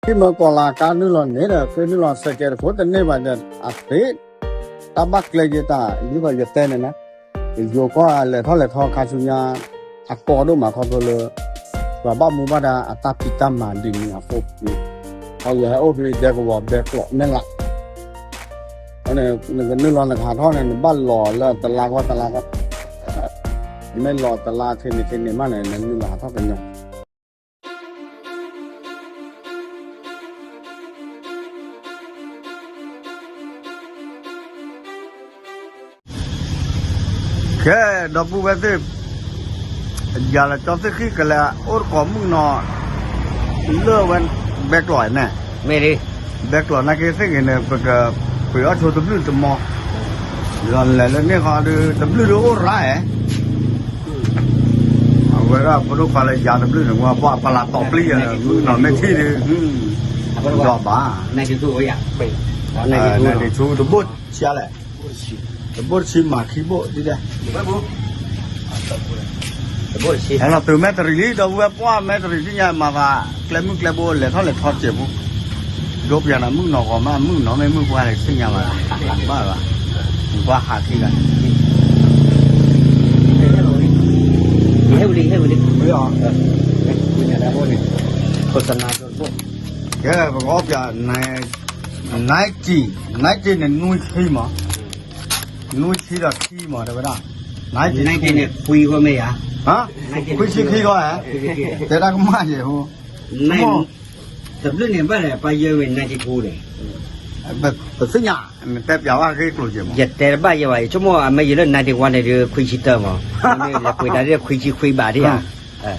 ဟံၣ်မၢကီၢ်လၢကါနုာ်လီၤန့ၣ်ဒီး ဃ့နုာ်လီၤစဲးကဲးတခိၣ်တန့ၢ်ဘၣ်ဒီး အသ့ တၢ်ဘၣ်ကျဲယတၢ် ဒ်သိးယတဲန့ၣ်န့ၣ် ယိၤကီၢ်လဲၤထီၣ်လဲၤထီခါဆူညါ အကီဒိၣ်မးခီဖျိလၢ ပှၤဘၣ်မူဘၣ်ဒါအတၢ်ဖံးတၢ်မၤဒ်န့ၣ်အဃိန့ၣ် အဝဲဟဲအိၣ်ဖဲဒဲကဝီၤဘဲကျိးမဲၢ်လး နကနုာ်လီၤနကဟးထီၣ်န့ၣ် နဘၣ်လီၤလၢတလါဃီတလါဃီ မ့ၢ်လီၤတလါထံန့ၣ်ထံန့ၣ်မးန့ၣ် နနုာ်လီၤဟးထီၣ်ကညီ ကဲ ဒီပုၢ်ဝဲၢ်သ့ၣ် ယၤလၢကၠီသ့ၣ်ဃံၣ်ကလဲၤအိၣ်တကိးမုၣ်ကနီၤ လၢဝဲဘဲကျိးန့ၣ် မ့ၢ်လံ ဘဲကျိးနာ်က့သ့ၣ်ဂ့ၤန့ၣ် ပကပှ့ၤအီၣ်ဆိတဘျုၣ်တမီ ဒီးလဲၤလၢန့ၣ်ဃီဒီး တဘျုၣ်ဒီးအိၣ်ရၣ်ဧဲ အဝဲဒၣ်ဖိဒိၣ်ခွါလၢယၤတဘျုၣ်န့ၣ် ဝဲပှၤပလးတီၤပျံၤယၤန့ၣ် မုၣ်ကနီၤမ့ၢ်ထံၣ်ဒီး ဒီးဘၣ် နကဆူတဘိၣ်ဆံးလဲၣ် တဘိၣ်တဆံးမၤခံဘိၣ်ဒ်လဲၣ် ဟဲလီၤတုၤမဲၣ်တရံးလံ ဒီပုၢ်ဝဲၢ်ပှၢ်မဲၣ်တရံးသ့ၣ်ညါမၤသး ကျဲမုၢ်ကျဲဘိလဲၤထီၣ်လဲၤထီစဲးဖိ ဒိပျၢ်နၤမုၣ်နီၤဂီၤမး မုၣ်နီၤမ့ၢ်မုၣ်ပှၢ်လဲၣ်သ့ၣ်ညါဘၣ် ဘၣ်ဘၣ် ကွၢ်ဟးခံဂၤ ဟဲဝံၤလံ ဟဲဝံၤလံ ကဲ ပကအီၣ်ပျၢ် နံၣ်ကံၣ် နံၣ်ကံၣ်န့ၣ် နွံဆံမး နွံဆံဒီးခံမး တဲဝဲဒၣ် နံၣ်ကံၣ်န့ၣ် ခွံဃီမ့ၢ်ဧါ ခွံဆံခံဃီဧါ တဲဒၣ်ကမၣ်ယဲၢ်ဟိ တဘျုးန့ၣ်ဘၣ်လဲၣ် ပှၤယဲၢ်ဝဲနံၣ်ကံၣ်ဖိန့ၣ် ပသ့ၣ်ညါ နတဲပျးဝဲဂ့ၢ်ကျိၤကဲးမး ယတဲတဘၣ်ယဲၢ်ဘၣ် ယဆိကမိၣ်အမ့ၢ်ယဲၢ်လၢနံၣ်ကံၣ်ဝါန့ၣ်ဒီး ခွံဆံတၢမး မ့ၢ်လဲၤပှ့ၤတၢ်ဒီးခွံဆံခွံဘးဒ်ဧါ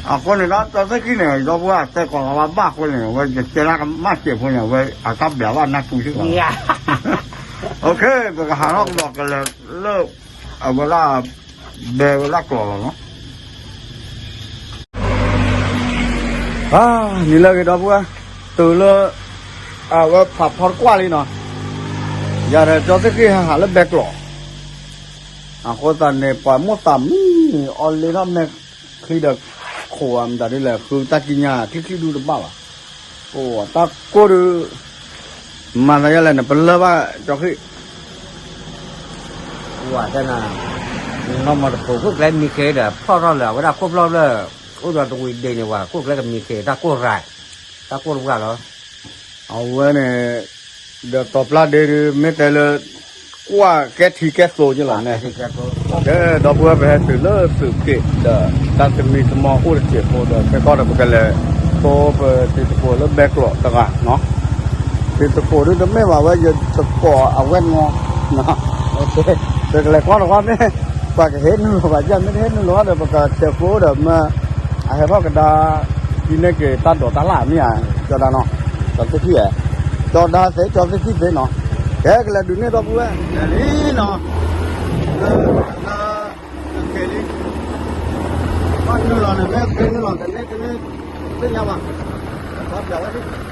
အဃိန့ၣ်ဒီး ကၠီသ့ၣ်ခံန့ၣ် ဒီပုၢ်ဝဲၢ်တဲကိးလီၤဝဲဘၣ်အဃိန့ၣ် ဝဲယတဲဒၣ်ကမၣ်စဲးဖိန့ၣ် ဝဲအတၢ်ပျးဘၣ်နၢ်ပူၤစ့ၢ်ကီး ပကဟးထီၣ်ကဒီးကလဲၤလၢ အဝဲဒၣ် ဘဲဝဲဒၣ်ကျိးလီၤနီၤ နံၤလၢအဂ့ၤဒီပုၢ်ဝဲၢ် တုၤလၢ အဝဲဖးဖီတကွၢ်လံနီၤ ယၤဒီးကၠီသ့ၣ်ခံဟးဟးလၢဘဲကျိး အဃိသတးန့ၣ် ပှၤမိၢ်သးမံန့ၣ် အီၤလ့ထီၣ်မဲာ်ချံဒီး ခိးအမတၤဒ်လဲၣ် ဃုတၢ်ကံးညာ်ချံချံဒူတဘၣ်ဘၣ် အိၣ်တၢ်ကိၢ်ဒုး မၤသးဒ်လဲၣ်န့ၣ် ပလၢၢ်ဘၣ်ကၠီဃံၣ် ဝဲတဲနၤ နီၢ်မီတဖိးခိၣ်ကျဲမံခ့ဒီး ဖျီၣ်ထီၣ်လၢအဝဲဒၣ်ခိၣ်ဖျီၣ်လၢ အိၣ်ဒီးတဝံၤဒ့န့ၣ်ဝဲ ခိၣ်ကျဲကမံခ့ တၢ်ကိၢ်ရၤ တၢ်ကိၢ်တပှၢ်လီၤ အဝဲန့ၣ် ဒီးတီၤပျၢ်ဒ့ဒုး မ့ၢ်တဲလၢ ကွၢ်ကဲထံကဲသိးက့လီၤန့ၣ် ဒီပုၢ်ဝဲၢ်ပဟဲတုၤလၢသုးက့ၣ်ဒီး တၢ်သမံသမိးအိၣ်တစဲးဖိဒီး ခဲကီၢ်ဒီးပကလဲၤ သိပတံၤသကိးလၢဘဲကျိးတဂၤနီၤ တံၤသကိးဒုးတမ့ၢ်ဘၣ်ဝဲ ယသကိးအဝဲၢ်နီၤ ပကလဲၤကွၢ်တကွၢ်မ့ၢ် ပှၤကဟဲနုာ်လီၤဘၣ်ယၤ မ့ၢ်တဟဲနုာ်လီၤဒီး ပကဆဲးဖိဒီးမ့ၢ် အဟဲထီၣ်ကဒါ ဒ်န့ၣ်က့ၤတၢ်ဒိးတၢ်လၣ်မ့ၢ်ဧါ ကၠီဒါနီၤ ကၠီသ့ၣ်ခံဧါ ကၠီဒါသ့ ကၠီသ့ၣ်ခံသ့နီၤ ကဲကလဲၤဒုးန့ၢ်ဒီပုၢ်ဝဲၢ် လဲၤလံနီၤ လၢ လၢ ကဲလံ ဘၣ်နုာ်လီၤန့ၣ် မ့ၢ်ကဲနုာ်လီၤ တန့ၢ်တန့ၢ် သ့ၣ်ညါဘၣ် ဘၣ်ပျးဝဲဒၣ်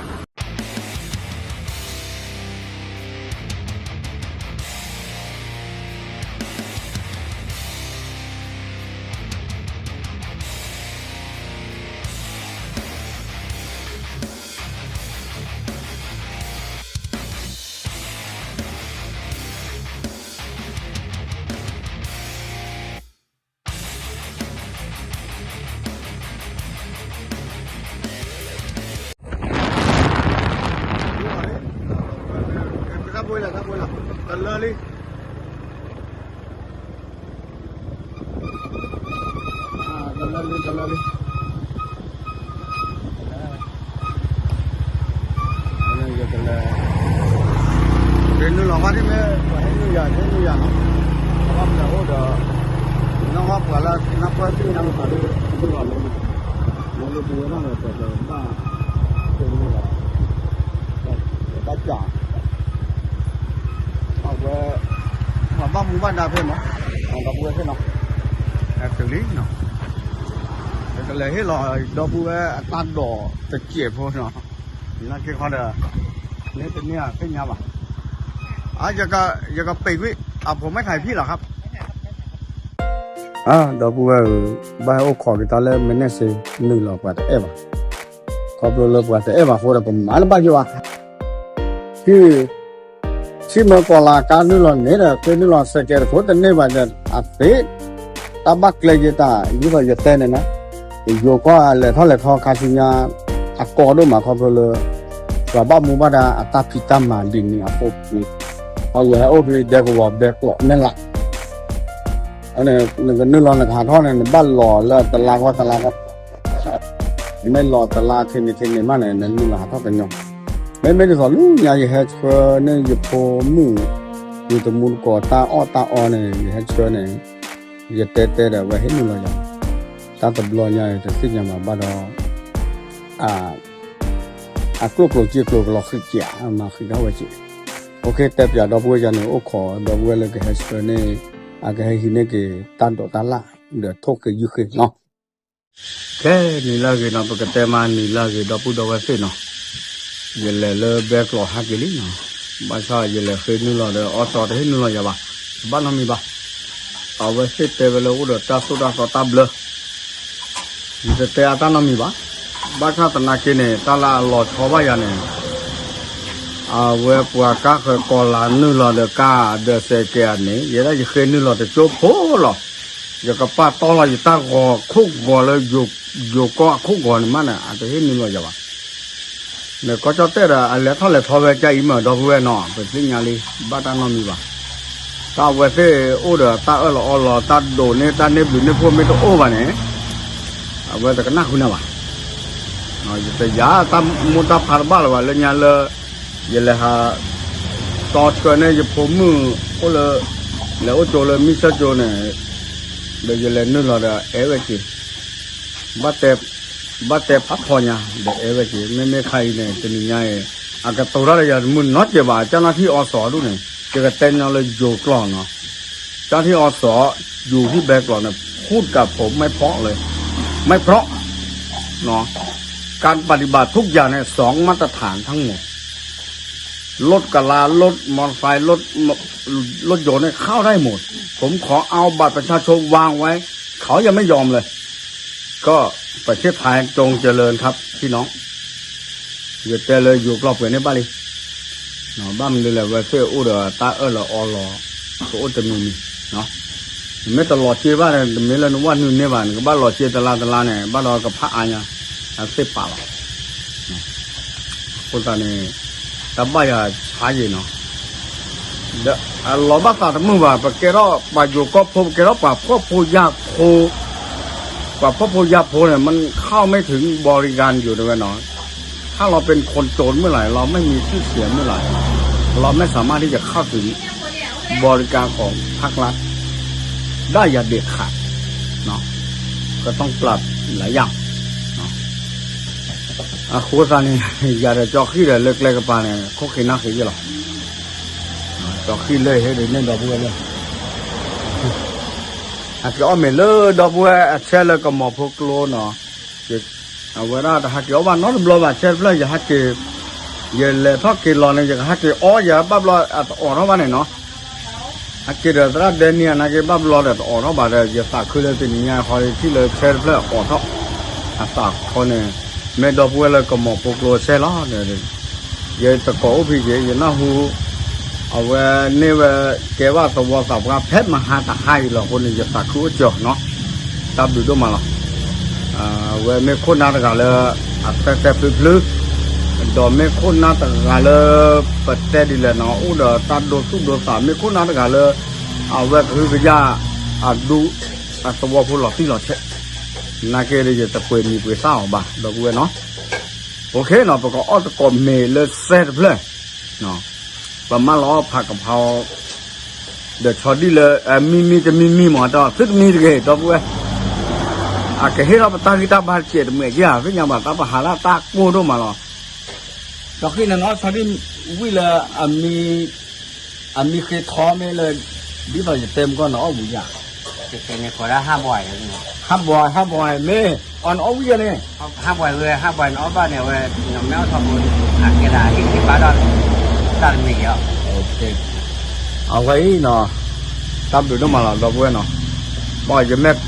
တၢ်ဘိလၢ တၢ်ဘိလၢ တလၢလံ တလၢလံ တလၢလံ ယကလဲၤ က့ၤနုာ်လီၤဘၣ်ဒ်မ့ၢ် ပှၤဟဲနုာ်ယၤ ဟဲနုာ်ယၤနီၤ အဘၣ်ပှၤအိၣ်ဒီး နီၢ်ဂီၢ်ပှၤလၢနၢ်ပၢၢ်သ့ၣ်ညါလီၤသးဒ် နုာ်လီၤလၢ နုာ်လီၤပဝဲဒၣ်ဒီး ပှၤဘၣ် ဘၣ်ကး အဝဲ ပှၤဘၣ်မူဘၣ်ဒါဖဲမး ဒီပုၢ်ဝဲၢ်ဖဲနီၤ တုၤလံနီၤ ကလဲၤဟ့ၣ်လီၤ ဒီပုၢ်ဝဲၢ်အတၢ်ဒိးတစဲးဖိနီၤ နာ်က့ခီဒီး န့ၣ်တန့ၢ်အသ့ၣ်ညါဘၣ် ယကပိတ်ခွင့် အผมไม่ถ่ายพี่หรอกครับ ဒီပုၢ်ဝဲၢ်ဧၢ ဘၣ်ဟဲအိၣ်ခိးက့ၤတၢ်လၢမဲာ်နဲၣ်စ့ နုာ်လီၤပှၤတအဲၣ်ဘၣ် ခီဖျိလၢပှၤတအဲၣ်ဘၣ်အဃိဒီး ပမၤလၢဘၣ်ယိၣ်ဘၣ်. ထံၣ်မ့ၢ်ကီၢ်လၤကါနုာ်လီၤန့ၣ်ဒီး ဃ့နုာ်လီၤစဲးကဲးတခိၣ်တန့ၢ်ဘၣ်ဒီး အသ့ တၢ်ဘၣ်ကျဲယတၢ် ဒ်သိးယတဲန့ၣ်နီၤ, ယိၤကီၢ်လဲၤထီၣ်လဲၤထီခါဆူညါ အကီဒိၣ်မးခီဖျိလၢ ပှၤဘၣ်မူဘၣ်ဒါအတၢ်ဖံးတၢ်မၤဒ်န့ၣ်အဃိန့ၣ်, အဝဲဟဲအိၣ်ဖဲဒဲကဝီၤဘဲကျိးမဲၢ်လး နကနုာ်လီၤနကဟးထီၣ်န့ၣ် နဘၣ်လီၤလၢတလါဃီတလါဃီ, မ့ၢ်လီၤတလါထံန့ၣ်ထံန့ၣ်မးန့ၣ် နနုာ်လီၤဟးထီၣ်ကညီၤ, မ့မ့ၢ်ဒ်သိးလၢညါယဟဲဆှၢန့ၢ်ယဖိမုၣ် ယတမူတကိးတၢ်အီၣ်တၢ်အီန့ၣ် ယဟဲဆှၢန့ၣ်, ယတဲတဲဒီးအဝဲဟ့ၣ်နုာ်လီၤယၤ, တၢ်တဘျီညါအံၤတသ့ၣ်ညါဘၣ်ဘၣ်ဒီး အကျိၣ်ကျိၤစ့ကျိၤကလီၤဃံးကဲး မၤဃံးထီၣ်ဝဲက့ၤ, အိၣ်ခ့တဲပၠးဒီပုၢ်ဝဲၢ်ယၤန့ၣ် အိၣ်ခိးဒီပုၢ်ဝဲၢ်လၢကဟဲဆှၢန့ၣ် အကဟဲဟံးန့ၢ်က့ၤတၢ်ဒိးတၢ်လၣ် ဒီးထိၣ်ဃ့ယုၢ်ဃ့နီၤ, ခဲနံၤလၢအဂ့ၤနီၤ ပကတဲမးနံၤလၢအဂ့ၤ ဒီပုၢ်ဒီဝဲၢ်သ့ၣ်နီၤ, ယလဲၤလၢဘဲကျိးဟဲက့ၤလံနီၤ, ဘၣ်ဆၣ်ယလဲၤဃ့နုာ်လီၤဒီး အီစီၣ်တဟ့ၣ်နုာ်လီၤယၤဘၣ်, တဘၣ်နီတမံၤဘၣ်, အဝဲသ့ၣ်တဲဝဲလၢအိၣ်ဒီးတၢ်သိၣ်တၢ်သီတၢ်ဘျၢ ယတတဲအတၢ်နီတမံၤဘၣ်, ဘၣ်ဆၣ်သနာ်က့န့ၣ် တၢ်လၢအလီၤဆီဘၣ်ယၤန့ၣ်, အဝဲပှၤကါဃၢၤကီၤလၤနုာ်လီၤဒီးကါဒီးစဲးကဲးန့ၣ် ယဲဒၣ်ယဃ့နုာ်လီၤတကၠိဖိလီၤ, ယကပာ်တီလီၤယတၢ်ဂီၤခိၣ်ဂီၤလၢ ယိၤကီၢ်အခိၣ်ဂီၤန့ၣ်မးန့ၣ် အတဟ့ၣ်နုာ်လီၤယၤဘၣ် နကီၢ်ကၠီၣ်တဲၣ်ဒီး အလဲၤထီၣ်လဲၤထီဝဲကအံၤမ့ၢ်ဒီပုၢ်ဝဲၢ်နီၤ ပသ့ၣ်ညါလံ ဘၣ်တၢ်နီတမံၤဘၣ်. တၢ်အဝဲသ့ၣ်အိၣ်ဒီးတၢ်အၢၣ်လီၤအီလီၤ တၢ်ဒိးန့ၢ်တၢ်န့ၢ်ဘျုးန့ၢ်ဖှိၣ်မ့ၢ်တအိၣ်ဘၣ်န့ၣ် အဝဲတကနၣ်ဃုာ်နၤဘၣ်. ယတယာ်တၢ်မိၢ်တၢ်ဖးတဘၣ်လၢၤဘၣ် လၢညါလၢ ယလဲၤဟး တီဆှၢန့ၢ်ယဖိမုၣ်အိၣ်လၢ လဲၤအိၣ်ကၠိလၢမံၣ်ဆၢကၠိန့ၣ် ဒီးယလဲၤနုာ်လီၤဒီးအဲၣ်ဝဲက့ၤ ဘၣ်တဲ ဘၣ်တဲဖးထီညါ ဒီးအဲၣ်ဝဲက့ၤ မ့မ့ၢ်ခါအံၤန့ၣ် တနံၤညါအံၤ အကတိၤတၢ်ဒီးယၤတမုာ်နီတစဲးဘၣ် ကၢ်နၢ်ထံၣ်အီစီၤဒူၣ်န့ၣ် ယကတဲညီလၢယိၤကျိာ်နီၤ ကၢ်နၢ်ထံၣ်အီစီၤ ယူၤဟံၣ်ဘဲကျိာ်န့ၣ် พูดกับผมไม่เพราะเลย ไม่เพราะ การปฏิบัติทุกอย่างเนี่ย สองมาตรฐานทั้งหมด รถกะลา รถมอเตอร์ไซค์ รถ รถยนต์เนี่ยเข้าได้หมด ผมขอเอาบัตรประชาชนวางไว้ เขายังไม่ยอมเลย ก็ประเทศไทยจงเจริญครับพี่น้อง ယတဲလၢယိၤကျိာ်ပှဲၤန့ၢ်ဘၣ်လံ ဘၣ်မနုၤလဲၣ် ဝဲသ့ၣ်အိၣ်ဒီးတၢ်အၢၣ်လီၤအီလီၤ ကအိၣ်တမံၤမံၤ နမ့ၢ်တလီၤစ့ဘၣ်န့ၣ် တမ့ၢ်လၢနဝဲနုာ်န့ၢ်ဘၣ် နကဘၣ်လီၤစ့တလါတလါန့ၣ် ဘၣ်ဒီးကဖးအါညါ အသ့ၣ်ပာ်လီၤ အဃိသတးန့ၣ် တၢ်ဘၣ်ယၤဆါယံၤနီၤ ဒီးအလီၤဘၣ်သးတမုာ်ဘၣ် ပကဲထီၣ်ပှၤယိၤကီၢ်ဖိ ပကဲထီၣ်ပှၤဖှီၣ်ဖိယာ်ဖိ ပှၤဖှီၣ်ဖိယာ်ဖိန့ၣ် มันเข้าไม่ถึงบริการอยู่ตรงนั้นเนาะ ถ้าเราเป็นคนจนเมื่อไหร่ เราไม่มีชื่อเสียงเมื่อไหร่ เราไม่สามารถที่จะเข้าถึงบริการของภาครัฐได้อย่างเด็ดขาด ก็ต้องปรับหลายอย่าง အဃိသတးန့ၣ် ယၤဒီးကၠီဃံၣ်ဒီးလၢကျဲကပၤန့ၣ် ခိၣ်ဃ့နၢ်ဃ့ယဲၢ်လီၤ. ကၠီဃံၣ်လၢဟ့ၣ်ဒုးန့ၢ်ဒီပုၢ်ဝဲၢ်လၢ ဟးက့ၤအီၣ်မ့ၤလၢဒီပုၢ်ဝဲၢ်အဆဲလၢကမီၤဖိကျိနီၤ. အဝဲဒၣ်တဟးက့ၤအီၣ်ဘၣ်နီတဘျီဘၣ် ဆဲတဖျၢၣ် ယဟးက့ၤ ယလဲၤထီၣ်က့ၤလီၤန့ၣ် ယကဟးက့ၤအီၣ် ယဘၣ်ဘျီအတအိးထီၣ်ဘၣ်န့ၣ်နီၤ. ဟဲက့ၤဒီးသရၣ်ဒဲနံၤအနာ်က့ ဘၣ်ဘျီဒီးတအိးထီၣ်ဘၣ်ဒီး ယသးခုလၢတနံၤညါဃီ ထံၣ်လၢဆဲတဖျၢၣ်အိးထီၣ် အသးခီန့ၣ် မ့ၢ်ဒီပုၢ်ဝဲၢ်လၢကမီၤဖိကျိဆဲလီၤ. ယတကိးအိၣ်ဖဲယဲ ယနၢ်ဟူ အဝဲန့ၢ်ဝဲကဲဘၣ်သဝီသးပှၢ် ဖဲမဟါတဟါအံၤလီၤအဃိန့ၣ် ယသးခုအိၣ်ကၠီၤနီၤ. တၢ်ဘျုးဒိၣ်မးလီၤ. အဝဲမ့ၢ်ခိၣ်နၢ်တဂၤလၢ အတဲတဲဖျုဖျု ဒီးမ့ၢ်ခိၣ်နၢ်တဂၤလၢ ပတဲဒ်လဲၣ်နီၤ အိၣ်ဒီးတၢ်ဒိသူၣ်ဒိသး မ့ၢ်ခိၣ်နၢ်တဂၤလၢ အဝဲကဟုကယာ် အဒူ အသဝီဖိလီၤတံၢ်လီၤဆဲး နာ်က့ဒီး ယတပှ့ၤမံၤပှ့ၤသၣ်အီၤဘၣ် ဒီပုၢ်ဝဲၢ်နီၤ. အိၣ်ခ့နီၤ ပကအီၣ်တကိးမ့ၤလၢစဲတဖျၢၣ် ပမၢလီၤအီၣ်ဖးကဖီ ဒီးဆီဒံၣ်လၢ မံမံတမံမံမး ဒီးသုတမံတဂ့ၤ ဒီပုၢ်ဝဲၢ် အကဟ့ၣ်ထီၣ်ပတၢ်ဂံၢ်တၢ်ဘါတစဲးတမှဲးက့ဧါ သ့ၣ်ညါဘၣ် တၢ်ပဟးလၢတၢ်ကိၢ်ဒိၣ်မးလီၤ. ဒီးဃ့နနီၤ ဆီဒံၣ်ဝံၣ်လၢ အမံဃ့ထီမ့ၢ်လၢ ဒ်သိးယတဲမကီၢ်နအီၣ်ဝံၤယၤ ဟးဘွဲ ဟးဘွဲမ့ၢ် အီၣ်နအီၣ်ဝံၤယၤန့ၣ် ဟးဘွဲ ဟးဘွဲနအီၣ်ဘၣ်န့ၣ် အဝဲ နမ့ၢ်အီၣ်ထီဘိ အကဲဒၣ်အဟ့ၣ်ဘါထီၣ် တၢ်တမံၤယၤ အဝဲအံၤနီၤ တၢ်ဘျုးဒိၣ်မးလီၤ ဒီပုၢ်ဝဲၢ်နီၤ ဘၣ်ယမ့ၢ်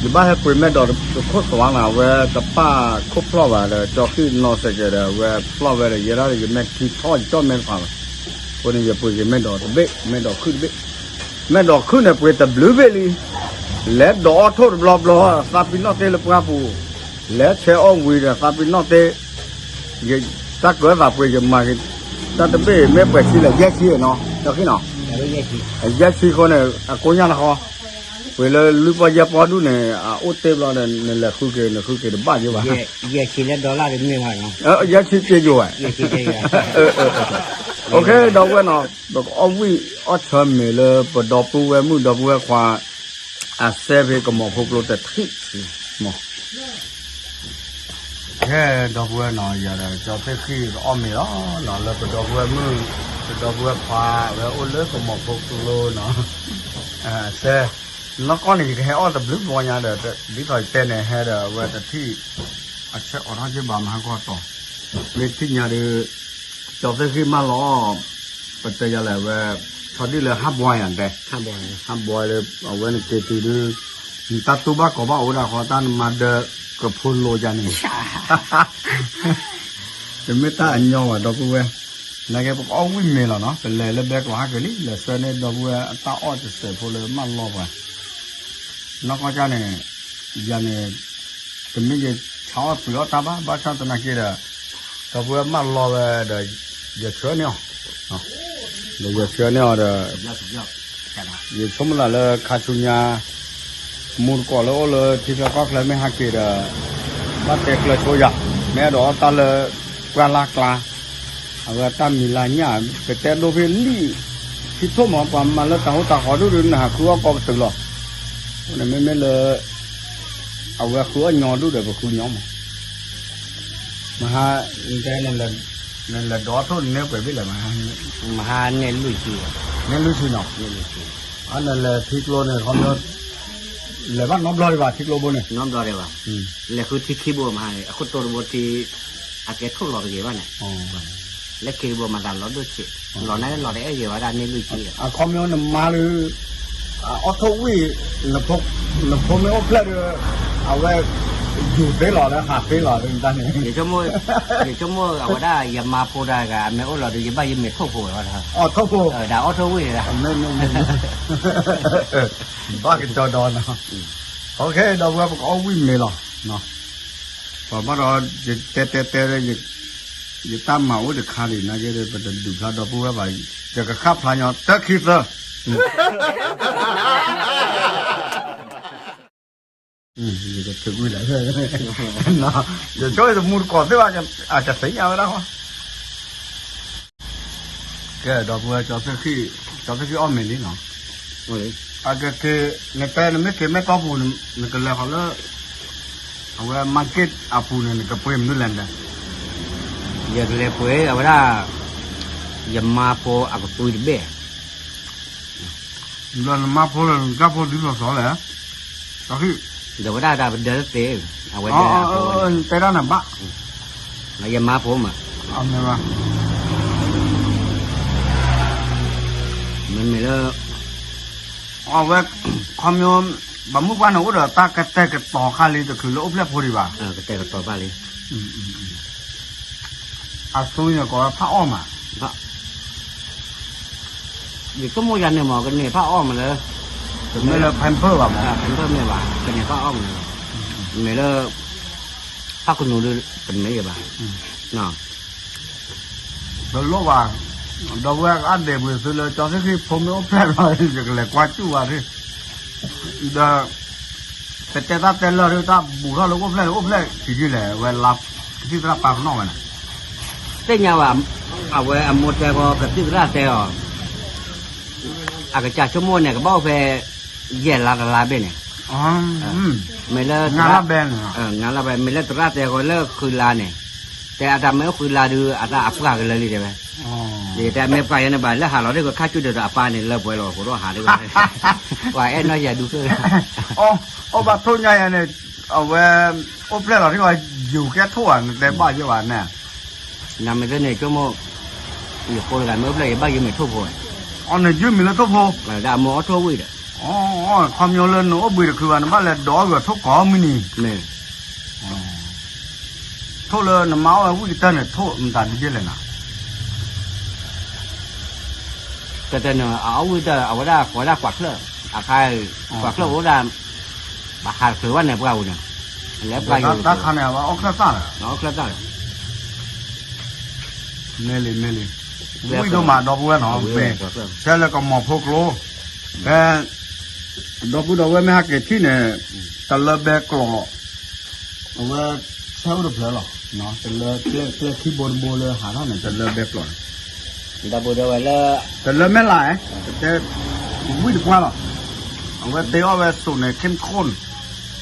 ယဘၣ်ဟဲပှ့ၤမဲာ်ဒိးတခိၣ်သွါနၤ အဝဲတပာ်ခိၣ်ဖျီၣ်ဘၣ်ဒီး ကၠီဃံၣ်နီၤစဲးကဲးဒီး အဝဲဖျီၣ်ဝဲဒီး ယဲဒၣ်ယမဲာ်ထံထီၣ် ယကၠီၣ်မဲာ်တဖၣ်ဘၣ်. အဃိန့ၣ် ယပှ့ၤက့ၤမဲာ်ဒိးတဘ့ၣ် မဲာ်ဒိးခုၣ်တဘ့ၣ်. မဲာ်ဒိးခုၣ်န့ၣ် ပှ့ၤတဘျုးဘ့ၣ်လံ. လဲၤဒိးအီၣ်ထိၣ်တဘျီဘျီ သးပ့ၤနီၣ်တ့လၢပှၢ်ပူၤ, လဲၤဆဲးအီၣ်ဝံၤဒီး သးပ့ၤနီၣ်တ့ ယတၢ်ကၢသးပှ့ၤ ယမၤက့ၤတၢ်တဘ့ၣ် မ့ၢ်ပှဲၤဆံလဲၣ် ယဲၢ်ဆံနီၤ ကၠီဃံၣ်နီၤ. ယဲၢ်ဆံဃိန့ၣ် အကိညၢ်တဃီ, ပှ့ၤလၢလုၢ်ပီၢ်ယဲၢ်ပီၢ်ဒူၣ်န့ၣ် အအိၣ်တ့ဘျီဒီး နလဲၤဃုက့ၤ နဃုက့ၤတဘၣ်ယဲၢ်ဘၣ်. ယဲၢ်ဆံလၢဒီလၣ်တမ့ၢ်ဘၣ်နီၤ. ယဲၢ်ဆံက့ၤယိာ်ဘၣ်. ဒီပုၢ်ဝဲၢ်နီၤ ပကအီၣ်ဝံၣ်အီၣ်ဆၢမ့ၤလၢပဒီပုၢ်ဝဲၢ်မုၣ်ဒီပုၢ်ဝဲၢ်ခွါ အစဲဖဲကမီၤဖိကျိတထံၣ်ဆံမီၤ. ကဲဒီပုၢ်ဝဲၢ်နီၤ ယၤဒီးကၠီသ့ၣ်ဃံၣ်ကအီၣ်မ့ၤလီၤနီၤ လၢပဒီပုၢ်ဝဲၢ်မုၣ် ပဒီပုၢ်ဝဲၢ်ခွါ ဝဲအိၣ်လၢကမီၤဖိကျိနီၤ. စဲ နီၢ်ကီၢ်န့ၣ် ယကဟဲအီၣ်တဘျုးဘျီညါဒီး ဒ်သိးယတဲန့ၣ် ဟဲဒီးအဝဲတထံၣ် အဆၢအိးထီၣ်က့ၤဘၣ်မဟါကီၢ်တီၤ မ့ၢ်ထံၣ်ညါဒီး ကၠီသ့ၣ်ဃံၣ်မၢလီၤ ပတဲယၤလဲၣ်ဝဲ ဆီဒံၣ်လၢဟးဘွါယၤတဲ ဟးဘွါလၢ အဝဲန့ၣ်က့ၤတုၤဒုး နတၢ်တူၢ်ဘၣ်ကီးဘၣ်အိၣ်ဒၣ်ဃီ တၢ်နမၤဒၢကဖိလိယၤန့ၣ် တမ့ၢ်တၢ်အညီဘၣ်ဒီပုၢ်ဝဲၢ်, နာ်က့ပကအီၣ်ဝံၣ်မ့ၤလီၤနီၤ ပလဲၤလၢဘဲကျိၤဟဲက့ၤလံ လဲၤဆှၢန့ၢ်ဒီပုၢ်ဝဲၢ်အတၢ်အီၣ်တစဲးဖိလၢမၢလီၤပှၤ နီၢ်ကီၢ်ကၢ်န့ၣ် ယၤန့ၣ် တမ့ၢ်ယဆါအီၣ်ပှ့ၤအီၣ်တၢ်ဘၣ် ဘၣ်ဆၣ်သနာ်က့ဒီး ဒီပုၢ်ဝဲၢ်မၢလီၤဝဲဒီး ယဆှၢန့ၢ်အီၤ ဒီးယဆှၢန့ၢ်အီၤဒီး ယဆိကမိၣ်လၢခါဆူညါ မူတကိးလၢအိၣ်လၢထံချၢကီၢ်ချၢမ့ၢ်ဟဲက့ၤဒီး ဘၣ်တဲကျၢၤဆိယၤ မ့ၢ်အဲၣ်ဒိးအီၣ်တၢ်လၢ ပှၢ်လၢ်ကျါ အဝဲတၢ်မံၤလၢညၣ် ပတဲဒိၣ်ဖဲလံာ် ထံထိၣ်မး ပှၤမၤလၢတၢ်ဟူတၢ်ဃီဒိၣ်ဒုး နဟးဃုအီၣ်ကီးကတုၤလီၤ. အဃိန့ၣ်မ့မ့ၢ်လၢ အဝဲဃုအီၣ်ညီဒိၣ်ဒီး ပဃုညီမး မဟါ နတဲ နလဲၤဒိးအီၣ်ထိၣ်န့ၢ်ပှဲၤဘ့ၣ်လဲၣ်မဟါ မဟါန့ၢ်လွံၢ်ဆံ န့ၢ်လွံၢ်ဆံနီၤ န့ၢ်လွံၢ်ဆံ အန့ၣ်လဲၤထံကျိန့ၣ် ခီဖျိ လဲၤဘၣ်နီတဘျီဒံးဘၣ် ထံကျိဘိန့ၣ် နီတဘျီဒံးဘၣ် လဲၤဃုထံခံဘိမဟါန့ၣ် အခိၣ်တိတဘိထံ အကဲထိၣ်လီၤတဂ့ၤဘၣ်န့ၣ် လၢခံတဘိမၤသးလီၤဒိၣ်ဆံး လီၤန့ၣ်လီၤတအဲၣ်ဂ့ၤဝဲဒၣ်န့ၢ်လွံၢ်ဆံ အခီပညီနမါလၢ အီၣ်ထိၣ်ဝံၣ် နဖိမ့ၢ်အိၣ်ဖျဲၣ်ဒီး အဝဲ ယူၤသ့လီၤလၢဟးသ့လီၤတၢ်န့ၣ် ယဆိကမိၣ်အဝဲဒၣ် ယမါဖိတဂၤ အမ့ၢ်အိၣ်လီၤဒီး ယဘၣ်ယမ့ၢ်ထိၣ်ဖိဝဲဒၣ် အီၣ်ထိၣ်ဖိ ဒီးအီၣ်ထိၣ်ဝံၣ်ဒၣ် ဘၣ်ကစီဒီနီၤ ဒီပုၢ်ဝဲၢ်ပကအီၣ်ဝံၣ်မ့ၤလီၤ ပှၤဘၣ်ဒီး ယတဲတဲတဲ ယတၢ်မၤအိၣ်တခါဒံး နာ်က့ဒီး ပတဒုးဖျါဒီပုၢ်ဝဲၢ်ဘၣ် ယကဃၣ်ဖျါညီတၢ်ခံသၢ ယကထုးကွံာ်လၢ ယဆိကမိၣ်တမူတကိးသ့ၣ်ဘၣ် အကသ့ၣ်ညါဝဲဒၣ်ဃီ ကဲ ဒီပုၢ်ဝဲၢ် ကၠီသ့ၣ်ဃံၣ် ကၠီသ့ၣ်ဃံၣ်အီၣ်မ့ၤလံနီၤ အကက့ၤ နတဲနမ့ၢ်က့ၤမဲၢ်တီပူၤ နကလဲၤဃီၤလၢ အဝဲ market အပူၤန့ၣ် နကပှ့ၤမနုၤလဲၣ်န့ၣ် ယကလဲၤပှ့ၤအဝဲဒၣ် ယမါဖိအကသွံတဘ့ၣ် ဒီးနမါဖိလၢနတၢ်ဖိဒ်သိးသိးလဲၣ် ဒီးဝဲဒၣ်တၢ်ပဒၢတသ့ အဝဲဒၢအဖိ တဲဒၣ်နဘၣ် ယမါဖိမး မ့မ့ၢ်လၢ အဝဲ ခီမီ ပှၤမုၣ်ပှၢ်န့ၣ်အိၣ်ဒီးတၢ်ကတဲာ်ကတီၤခါလံ တချုးလၢအိၣ်ဖျဲၣ်ဖိဒံးဘၣ် ကတဲာ်ကတီၤဘၣ်လံ အသူန့ၣ်ကိးဝဲဖးအီၣ်မး ယဆိကမိၣ်ယၤန့ၣ်မး ကန့ၢ်ဖးအီၣ်မးလၢ တမ့ၢ်လၢ pamper ဘၣ်မး pamper မ့ၢ်ဘၣ် ကန့ၢ်ဖးအီၣ်မးလၢ မ့ၢ်လၢ ဖးကနူၤဒုး တမ့ၢ်ဘၣ် တလိၣ်ဘၣ် ဒီပုၢ်ဝဲၢ်အါဒဲးပှ့ၤသုလၢ ကၠီသ့ၣ်ဃံၣ်ဖိမ့ၢ်အိၣ်ဖျဲၣ်လီၤ ယကလဲၤကွၢ်စူၣ်ဘၣ်ဒုး ဒီး ပတဲတၢ်တဲလၢာ်ဒုး တၢ်ဘူးထီၣ်လၢအိၣ်ဖျဲၣ်လၢအိၣ်ဖျဲၣ် ထံယုၢ်လဲၣ် ဝဲလါ ကသံၣ်သရၣ်ပာ်ပနီၣ်ဝဲန့ၣ် သ့ၣ်ညါဘၣ် အဝဲအမိၢ်တဲဃီ ကသံၣ်သရၣ်တဲအီၤ အကစၢ်ဆိကမိၣ်န့ၣ် ကဘၣ်အိၣ်ဖဲ ယဲၢ်လါတလါဘ့ၣ်န့ၣ် မ့ၢ်လၢ ငါလၢဘဲ မ့ၢ်လၢသရၣ်တဲဃီလၢဃုလါန့ၣ် တဲအတၢ်မ့ၢ်အိၣ်ဃုလါဒုး အတၢ်အပှၢ်ကလၢာ်လံတဲဝဲ ယတဲမ့ၢ်ပှၢ်ယဲန့ၣ်ဘၣ် လၢဟးလီၤဒ်ကခါဆူဒၢးဒီးအပၢ်န့ၣ် လၢပှဲၤလီၤ ဖိးထီၣ်ဟးဒ်ဝဲ ပှၤအဲၣ်နီၢ်ယၤဒူၣ်သၢ အိၣ်ဘၣ်ထိၣ်ညါယဲန့ၣ် အဝဲ အိၣ်ဖျဲၣ်လီၤဒ်ဝဲ ယူၤကဲထိၣ်ဧါ နတဲဘၣ်ယဲဘၣ်န့ၣ် နမ့ၢ်သ့န့ၣ် ဆိကမိၣ် ယဖိတဂၤမ့ၢ်အိၣ်ဖျဲၣ် ယဘၣ်ယမ့ၢ်ထိၣ်ဖိ အီၤန့ၣ်ယမ့ၢ်လၢထိၣ်ဖိ ဒ်အမိၢ်အီၣ်ထိၣ်ဝံၣ်ဒီး အီ ခီပညီလၢနအိၣ်ဘှံးတချုးဘၣ် နဘၣ်လဲၤဒိးအီၣ်ဂၢၢ်ထိၣ်ကိးမုၢ်နံၤ, ထိၣ်လၢနမါအီၣ်ဝဲဝံၣ်ကတၢၢ်န့ၣ် ထိၣ်မတၤဒ်လဲၣ်နၤ, တၢ်တၢ်န့ၣ် အအီၣ်ဝံၣ်တၢၢ် အဝဲဒၣ်ကိးဝဲဒၣ်ကွၢ်ချၢၣ်, အခါ ကွၢ်ချၢၣ်အိၣ်ဒၣ် ဘၣ်ဟးချုးဘၣ်န့ၣ်ပှၢ်ပူၤန့ၣ်, လဲၤပှၢ်ယိာ်တၢ်ခါန့ၣ် အဝဲအီၣ်ချၢၣ်သၣ်လီၤ, အီၣ်ချၢၣ်သၣ်လီၤ, မ့ၢ်လံ မ့ၢ်လံ, ဝံၣ်ဒိၣ်မးဒီပုၢ်ဝဲၢ်နီၤ, မ့ၢ် ထဲလၢကမီၤဖိကျိ, ဖဲ ဒီပုၢ်ဒီဝဲၢ်မ့ၢ်ဟဲက့ၤထံၣ်န့ၣ်, တလၢဘဲကျိး အဝဲ ဆဲအိၣ်တဖျၢၣ်လီၤ, တလၢကျဲခံဘိတဘိလၢဟးထီၣ်န့ၣ် တလၢဘဲကျိးန့ၣ်, ဒီပုၢ်ဒီဝဲၢ်လၢ တလၢမဲၢ်လး, တဲ ဝံၣ်တပှၢ်လီၤ, အဝဲတ့အီၣ်ဝဲစိးန့ၣ် ခ့ၣ်ခိၣ်န့ၣ်,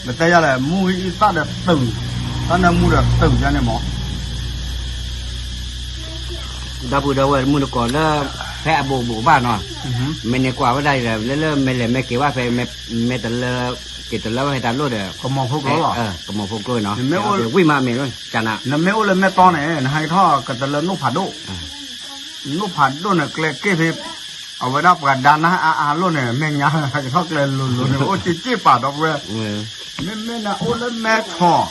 ပတဲယၤလဲၣ် မူအံသၣ်ဒီးတုၤ, တၢ်နၢမူဒီးတုၤယါန့ၣ်မး ဒီပုၢ်ဒီဝဲၢ်မုၢ်တကိးလၢ ဖဲအဘူးဘူးဘၣ်နီၤ, မ့ၢ်န့ၣ်ကွၢ်ဝဲဒၣ်လၢ လၢမဲာ်လဲၤမဲာ်က့ၤဘၣ်ဖဲ မဲာ်တလၢ က့ၤတလၢဝဲဟဲတၢ်လိၣ်ဒီး ကမီၤဖိကျိလီၤ, ကမီၤဖိကျိနီၤ, ဝံၣ်မးမ့ၢ်လီၤ ကနၤ, နမ့ၢ်အိၣ်လၢမဲၢ်တီန့ၣ် နဟဲက့ၤထီၣ်ကတလၢနိၣ်ဖးဒိၣ်, နိၣ်ဖးဒိၣ်န့ၣ် ကျဲက့ၢ်ဖဲ အဝဲဒၣ်ပှၤဒါနါအါအါလိၣ်န့ၣ် မဲာ်ညါဟဲက့ၤထီၣ်ကျဲလိၤလိၤန့ၣ် အိၣ်က့ၤက့ၢ်ပာ်ဒီပုၢ်ဝဲၢ်, မ့မ့ၢ်နအိၣ်လၢမဲၢ်ထီၣ်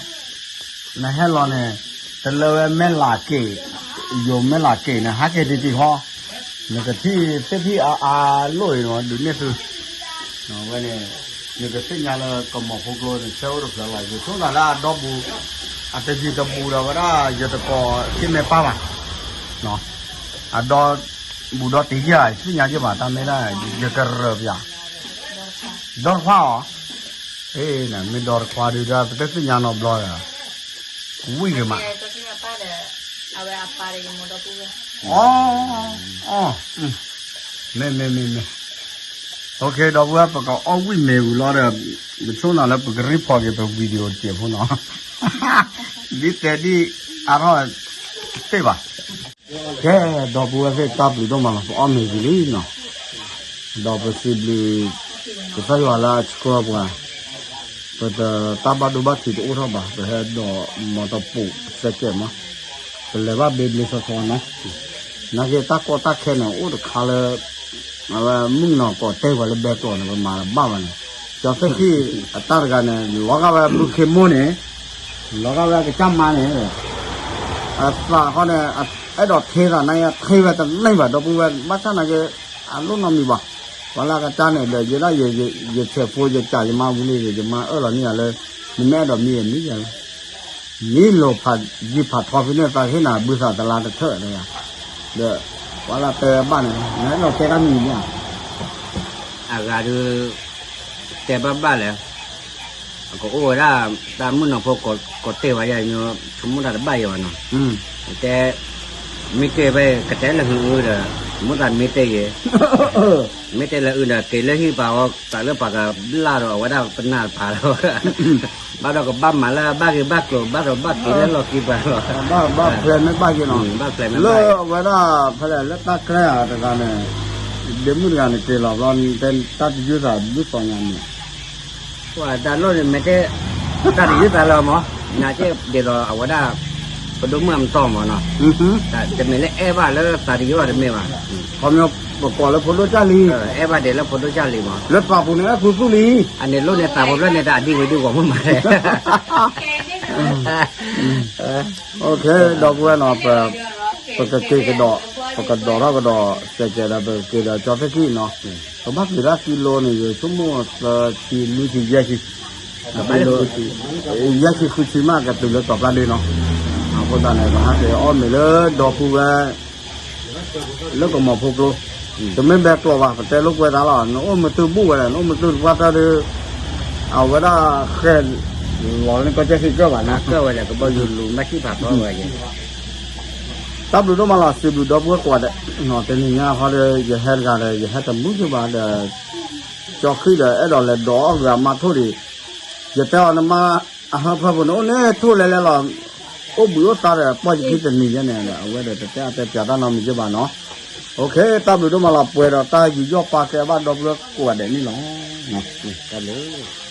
နဟဲလီၤန့ၣ် တလၢဝဲမဲၢ်လးက့ၤ, ယိၤမဲၢ်လးက့ၤန့ၣ် ဟးက့ၤတက့ၤဃီ, နကထံၣ်သ့ၣ်ထံၣ်အါအါလိၣ်အံၤန့ၣ် ဒုးန့ၢ်သု, ဝဲန့ၣ် နကသ့ၣ်ညါလၢကမီၤဖိကျိန့ၣ် ဆဲအိၣ်တဖျၢၣ်လီၤ, ယဆိကမိၣ်လၢအဒီဘူး, အတယံၤတဘူးဒီးဝဲဒၣ် ယတကိးက့ၤမဲာ်ပၢ်ဘၣ်, အဒီဘူးဒီတယံၤ ယသ့ၣ်ညါယဘၣ်တၢ်မ့ၢ်ဒၣ် ယကရၢၢ်ပယၤ, ဒီတခွါအီၤ မ့ၢ်ဒီတခွါဒုးဒၣ် ပတသ့ၣ်ညါနီတဘျီဒီး ဝံၣ်ဂ့ၤမး, အီ မ့ၢ်မ့ၢ်မ့ၢ်မ့ၢ်, ဒီပုၢ်ဝဲၢ် ပကအီၣ်ဝံၣ်မ့ၤဝံၤလီၤဒီး ပဆိကမိၣ်လၢပက report က့ၤပ video တစဲးဖိနီၤ, ဒ်တဲဒ်အါထီၣ်သ့ၣ်ဘၣ် ကဲ ဒီပုၢ်ဝဲၢ်သ့ၣ် တၢ်ဘျုးဒိၣ်မးလီၤ ပအီၣ်မ့ၤဝံၤလံနီၤ, ဒီးပစံးဘျုး ကစၢ်ယွၤလၢအဆှၢပှၤ, ပတတၢ်ဘၣ်ဒိဘၣ်ထံးတအိၣ်ထီၣ်ဘၣ်, ပဟဲဒိးမီတပူၤစဲကဲးမး, ပလဲၤဘၣ်ဘ့ဘ့စီစီနီၤ, နာ်က့တၢ်ကီတၢ်ခဲန့ၣ် အိၣ်တခါလၢ အဝဲမုၣ်ကနီၤကိးတဲဝဲလၢဘဲကျိာ်န့ၣ် ပမၤတဘၣ်ဘၣ်န့ၣ်, ကၠီသ့ၣ်ဃံၣ်အတၢ်တဂၤန့ၣ် လီၤဂာ်ဝဲဘုခ့မိၢ်န့ၣ်, လီၤဂာ်ဝဲအကစၢ်မါန့ၣ်, အသးဃီန့ၣ် အဲၣ်ဒိးထဲသးနာ်က့ ထဲဝဲတန့ၢ်ဘၣ် ဒီပုၢ်ဝဲၢ် ဘၣ်ဆၣ်နာ်က့ အလိၣ်နီတမံၤဘၣ်, ပှၤလၢအကစၢ်န့ၣ်ဒီး ယဲဒၣ်ယဆဲးဖိယကးယမါဝံၤလံ ယမါအၢၣ်လီၤန့ၢ်ယၤလၢ နမ့ၢ်အဲၣ်ဒိးမံယမံယၤလီၤ မံလိာ်ဖးယံာ်ဖးထီဖဲန့ၣ် သးဟ့ၣ်နၤဘုသးတလါတထၢၣ်တဂၤ, ဒီးပှၤလၢတဲဘၣ်န့ၣ် နအဲၣ်ဒိးတဲတၢ်မံၤမ့ၢ်ဧါ, အဂၤဒုး တဲဘၣ်ဘၣ်လဲၣ်, အကအိၣ်ဝဲဒၣ် တၢ်မုၣ်နီၤဖိကိးတဲဝဲယၤ ဆိကမိၣ်တၢ်တဘၣ်ယဲဘၣ်နီၤ, တဲ မ့ၢ်တဲဝဲ ကတဲလၢဟုအုဒီး မ့ၢ်သးမ့ၢ်တဲယဲ မ့ၢ်တဲလၢအုဒီး က့ၤလၢဟံၣ်ပာ်ဝဲ သးလၢပှၤကဘျၣ်ဒီး အဝဲဒၣ်ပနၢ်တပာ်လီၤ, ဘၣ်ဒီးကဘၣ်မၤလၢ ဘၣ်ဂ့ၤဘၣ်ကျိၤ ဘၣ်ဒီးဘၣ်က့ၤလၢလီၢ်ခံပာ်လီၤ, ဘၣ်ဖျဲးမ့ၢ်ဘၣ်က့ၤနီၤ, ဘၣ်ဖျဲးမ့ၢ်ဘၣ်, လၢအဝဲဒၣ်ဖဲလဲၣ် လၢတၢ်ကျဲဧါတဂၤန့ၣ်, ဒ့မုၣ်တဂၤန့ၣ် က့ၤလီၤဘျီ တၢ်တယုၢ်သးဒုးသီညါန့ၣ် ပှၤတၢ်လိၣ်န့ၣ် မ့ၢ်တဲ တၢ်တယုၢ်သးလၢမး, နာ်က့ဒ်သိးအဝဲဒၣ် ပဒိၣ်မုၣ်အမတီၢ်မးနီၤ, တမ့ၢ်လၢအဲၣ်ဘၣ်လၢသးတယုၢ်ဘၣ်တမ့ၢ်ဘၣ်, ခီပညီ ပကိးလၢဖိဒိၣ်ကၢ်လံ, အဲၣ်ဘၣ်ဒဲးလၢဖိဒိၣ်ကၢ်လံမး, လၢသးပူၤန့ၣ် အဲၣ်ခူသူၣ်လံ, အန့ၣ်လိၣ်န့ၣ်သးပူၤဖျၢၣ်န့ၣ် တၢ်အဒံဝဲဒံဂီၤမုၢ်မးလဲၣ် ဒီပုၢ်ဝဲၢ်နီၤ, ပကက့ၤကဒီး, ပကဒိးထီၣ်ကဒီး စဲးကဲးဒီး ပကက့ၤဒီးကၠီသ့ၣ်ခံနီၤ, ပဘၣ်က့ၤဒၣ်ကံလိန့ၣ် ယဆိကမိၣ်သၢဆံလွံၢ်ဆံယဲၢ်ဆံ, ယဲၢ်ဆံဃုဆံမး ကတုၤလၢတီၤပျၢ်ဒ့နီၤ, အဃိသတးန့ၣ် ပဟးက့ၤအီၣ်မ့ၤလၢဒီပုၢ်ဝဲၢ် လၢကမီၤဖိကျိ, တမ့ၢ်ဘဲကျိးဘၣ် ပတဲလိာ်ကွဲသးလီၤ, နအိၣ်မသုဘူၣ်ဝဲဒၣ် နအိၣ်မသုတပှၢ်တၢၢ်ဒီး အဝဲဒၣ်ဃဲ လီၤန့ၢ်ကီၢ်ကၢၢ်သ့ၣ်ကၢၢ်ဘၣ်န့ၣ်, ကၢၢ်ဝဲဒၣ်ကဘီယူၤလူၤဘၣ်ထံၣ်ဖးဖီဝဲယဲ, တၢ်ဘျုးဒိၣ်မးလီၤ စံးဘျုးဒီပုၢ်ဝဲၢ်ကိးဂၤဒဲး, တနံၤညါဃီဒီး ယဟဲတဂၤဒီး ယဟဲတမုာ်က့ၤဘၣ်ဒီး ကၠီဃံၣ်ဒီး အဲၣ်ဒိးလဲၤဒိးအီၣ်ဂၤမါထိၣ်ဒံး, ယတဲအီၤနမါ အဟၢဖၢပူၤန့ၣ် အိၣ်န့ၣ်ထိၣ်လဲၤလဲၤလီၤ, အိၣ်ဘှံးအိၣ်သါဒီး ပှၢ်ယခံတနံၤယဲန့ၣ် အဝဲဒီးတတဲအတဲပၠးတၢ်နီတမံၤက့ၤဘၣ်နီၤ, တၢ်ဘျုးဒိၣ်မးလီၤ ပှဲၤဒီးတၢ်ယူးယီၣ်ပာ်ကဲဘၣ်ဒီပုၢ်ဝဲၢ်ကိးဂၤဒဲးန့ၣ်လီၤ, တၢ်ဘျုး